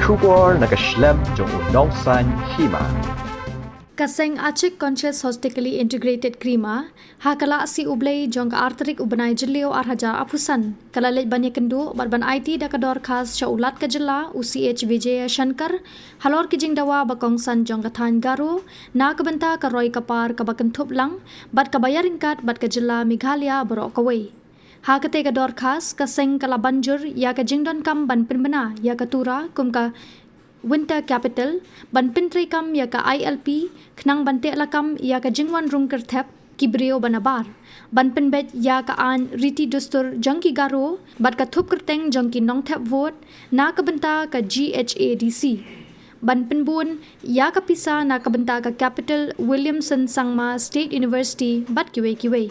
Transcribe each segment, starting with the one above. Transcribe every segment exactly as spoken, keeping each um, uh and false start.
Khubor na ka shlem jong u nongsan hima. Ka seng Achik Conscious Holistically Integrated Creamer, ha ka Laiñ U Blei jong ka ar tarik u bnai Jylliew ar hajar arphew san, ka la leit ban ïakynduh bad ban aiti da ka dorkhas sha u Lat ka Jylla, u C H Vijayashankar, halor ki jingdawa ba kongsan jong ka thaiñ Garo, na ka bynta ka roi ka par kaba kynthup lang bad kaba ïaryngkat bad ka Jylla Meghalaya baroh kawei. Ha katei ka dorkhas, ka seng ka la ban jur ïa ka jingdonkam ban pynbna ïa ka Tura kum ka Winter Capital, ban pyntreikam ïa ka I L P, khnang ban teh lakam ïa ka jingwan rung kyrthep ki briew ba nabar, ban pynbeit ïa ka aiñ riti dustur jong ki Garo bad ka thup kyrteng jong ki nongthep vote na ka bynta ka G H A D C, ban pynbun ïa ka pisa na ka bynta ka Capital Williamson Sangma State University bad kiwei kiwei.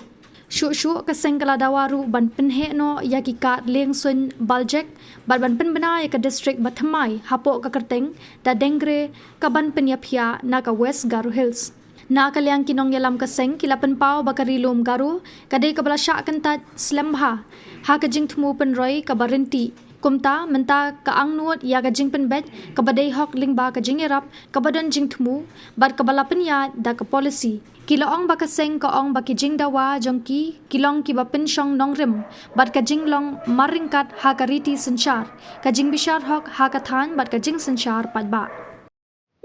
Shuh shuh, ka seng ka la dawa ruh ban pynheh noh ïa ki kad lieng suiñ baljek bad ban pynbna ïa ka district ba thymmai hapoh ka kyrteng da Dengre, kaban pynïaphiah na ka West Garo Hills. Na ka liang ki nongïalam ka seng ki la pynpaw ba ka Ri Lum Garo ka dei kaba la shah kyntait slem bha ha ka jingthmu pynroi kaba ryntih. Kumta, mynta ka angnud ïa ka jingpynbeit kaba dei hok lyngba ka jingïarap kaba don jingthmu bad kaba la pynïaid da ka policy. Ki la ong ba ka seng ka ong ba ki jingdawa jong ki ki long kiba pynshong nongrim bad ka jinglong marryngkat ha ka riti synshar, ka jingbishar hok ha ka thaiñ bad ka jingsynshar paidbah.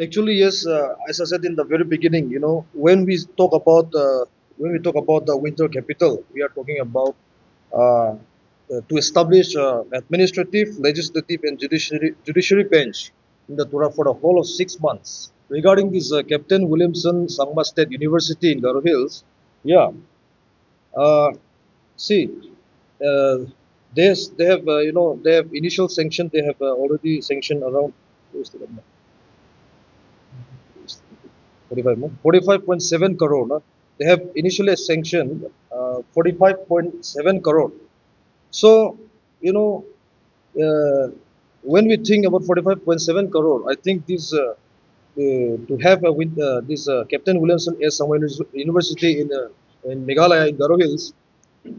Actually, yes, uh, as I said in the very beginning, you know, when we talk about the, when we talk about the winter capital, we are talking about, uh, uh, to establish, uh, administrative, legislative, and judiciary, judiciary bench in the Tura for the whole of six months. Regarding this, uh, Captain Williamson Sangma State University in Garo Hills, yeah, uh, see, uh, they, they have, uh, you know, they have initial sanction, they have, uh, already sanctioned around, where's the number? Forty-five, no? Forty-five point seven crore, no? They have initially sanctioned, uh, forty-five point seven crore. So, you know, uh, when we think about forty-five point seven crore, I think this, uh, uh, to have a win-, uh, this, uh, Captain Williamson S Sangma Univers-, University in, uh, in Meghalaya, in Garo Hills,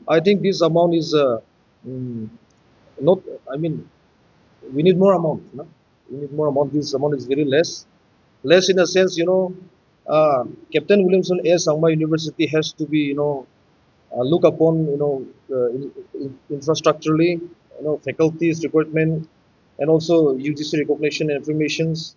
I think this amount is, uh, mm, not, I mean, we need more amount, no? We need more amount. This amount is very less. Less in a sense, you know, uh, Captain Williamson S Sangma University has to be, you know, uh, look upon, you know, uh, in, in, infrastructurally, you know, faculties, recruitment, and also U G C recognition and affirmations.